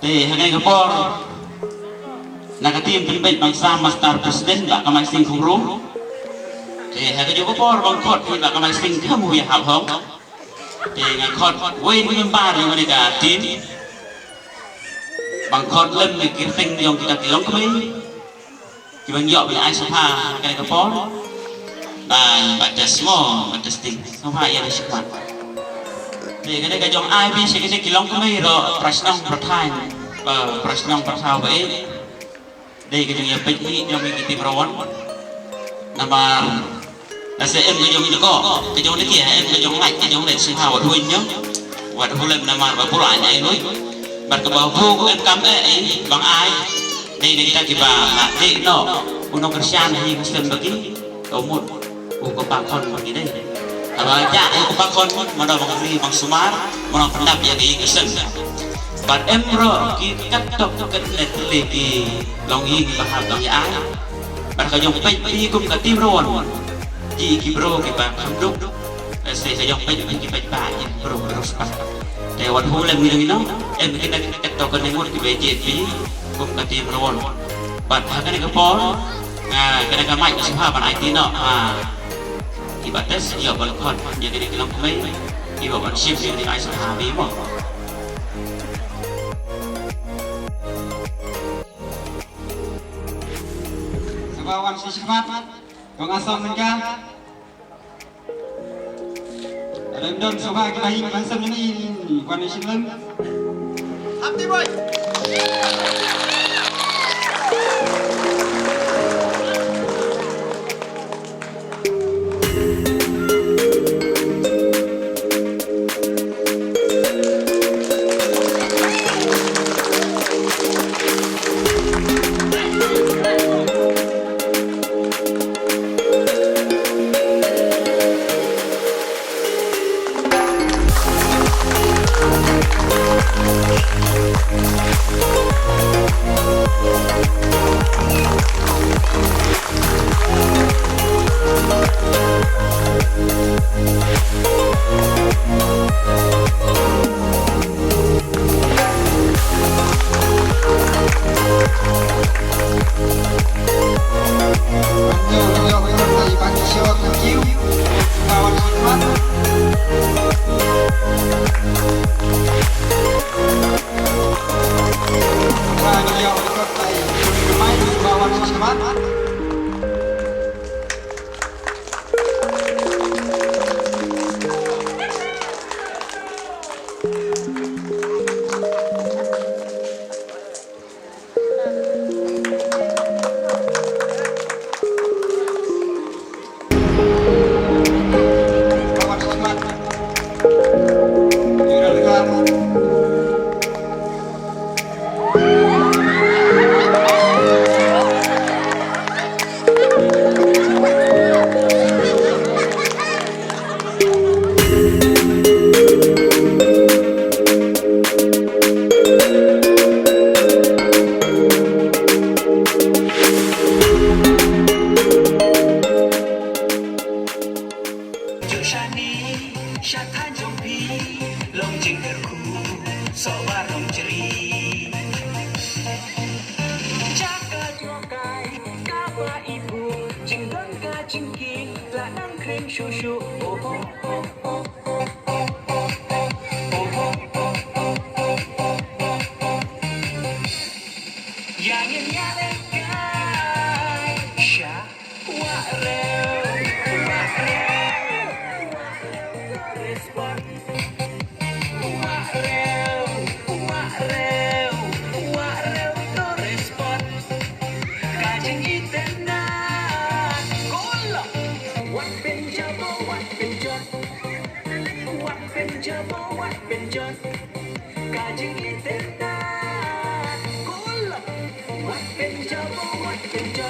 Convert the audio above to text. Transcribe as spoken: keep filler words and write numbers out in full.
Te ha kane ka por na ka team pynbeit ban sam Master President Bah Kamai Singh Khumru. Te ha kajuh ka por ban khot ïa Bah Kamai Singh kam u ïa hap hok. Te nga khot wei na ki member jong kane ka team ban khot lem na ki kyrteng jong kita ki longkmie. Kiba ngi ïoh ban ai sngewbha ha kane ka por. Ban, ba test mo, ba testing. Sngewbha ïa ka shikmat. Te kane ka jong ai bynta sha kine ki longkmie ruh, para shnong para thaiñ, ba para shnong para thaw ba ïeit. Dei ka jong ïa peit hi jong ngi ki team Rawon. Namar lada em ka jong ngi ko, ka jong ngi ki, em ka jong ngi, ka jong ngi sngewbha wat huin ñiong. Wat hu lem namar ba pura ai ai lui. Bad kaba hu ko em kam eh, eh, bang ai. Dei na kita kiba dei noh. Uno kyrshan hi ka sem ba ki. Ka mut u kpa khon ba ki dei. Haba jah u kpa khon, mano bang ri bang sumar, mano pyndap ïa ki ka sem. Bad em ruh ki kat tok kat net le ki longïing ba hap long ïa ai. Bad ka jong peit phi kum ka team Rawon. Ki ki bro kiba kham duk. Lehse ka jong peit phi ki peit ba ki bro bro spa. Te wat hu lem ngi ngi no. Em ki net kat tok kat net mut kiba jied phi kum ka team Rawon. Bad ha kane ka por nga kane ka mic sngewbha ban ai ti no. Ha. Kiba test ïa ban khot ïa kine ki longkmie. Kiba ban shim ïa kine ai sngewbha bi mo. Sngewbha wan shi shikmat. Kong Asam Nengka. Rem don sngewbha kiba hi ban sem ngi wan shi lem. Happy boy. Jong shane sha thaiñ jong phi long jingkyrkhu soh baroh jri. Jaka jong kai kaba ibu jingdon ka jingkit la nang kren shuh shuh. Oh, oh, oh. Ïa ngin ïa lehkai sha Wah Rew, Wah Rew. Respond. Wah Rew, Wah Rew, Wah Rew to respond. Ka jingitynnad. Kolo. Wat pynjah bo, wat pynjot. Wat pynjah bo, wat pynjot. Ka jingitynnad. Kolo. Wat pynjah bo, wat pynjot.